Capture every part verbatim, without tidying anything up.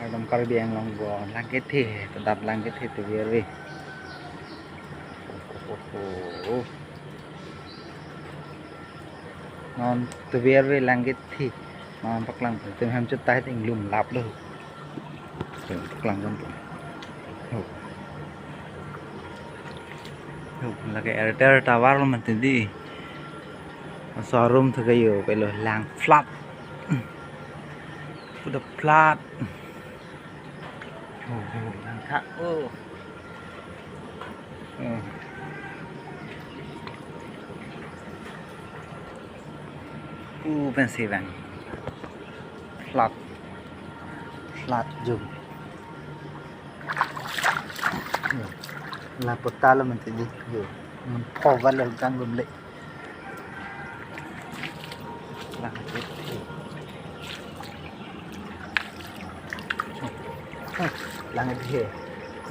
Dam Karbi Anglong bo Langkethe, kedap Langkethe tuver ave. Non tuver ave Langkethe. Non paklang pen hem chutai ting lum laplo. Paklang pen. Lake Airtel tower lo mati di. Showroom thu kayo pelo lang flat. Puda flat. Oh, oh, langkha. Oh. Oh. Uh, pensi bang. Flat. Flat jum. La pota lo mati di. Yo. Mun phoba lo kang gum le. Langkethe. Langkethe.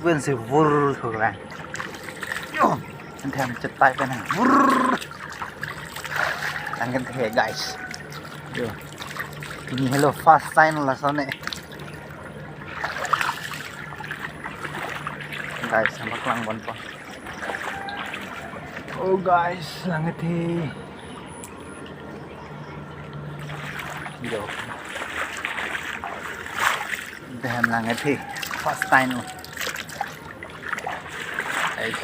Ven si vur thu lang. Yo, anthem chetai pen vur. Langkethe guys. Yo. Pini helo first time lasone. Guys, sama kelang bon pon. Oh guys, Langkethe. Yo. Dam Langkethe. First time. Guys.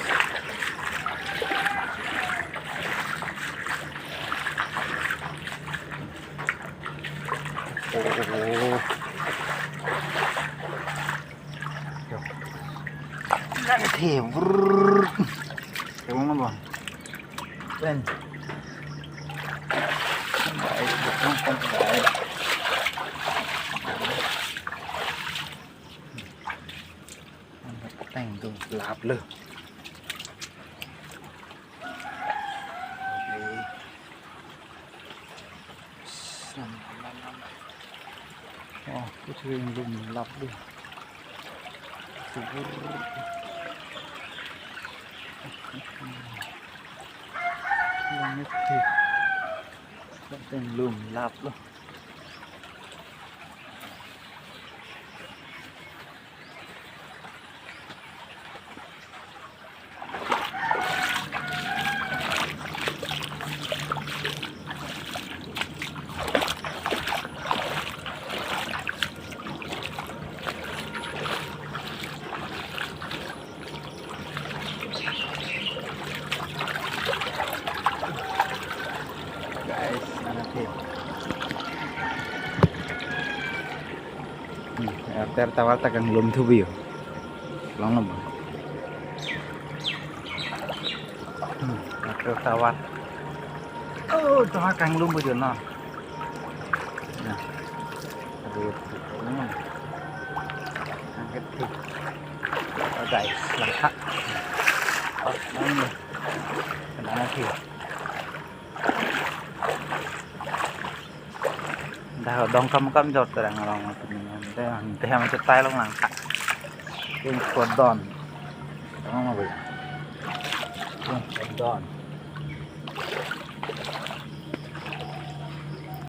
Oh. Yo. Langkethe. Brrr. Kamu ngapa? Pen. Baik, betul kan, baik. Teng tu lap lo. Oke. Nam, nam, nam, nam. Oh, kucing belum lap deh. Subur. Langkethe. Teng lum lap lo. Guys, Langkethe. Hmm, Airtel tower ta kanglum thu biyo. Long long. Hmm, Airtel tower. Oh, tower kanglum biyo na. Nah. Aduh, hmm. Langkethe. Oh, guys, langkha. Oh, nang ni. Langkethe. Dah dong kam kam jor terang orang tu ni. Dah, dah macam tai long langkha. Yung kodon. Tama ba? Yung kodon.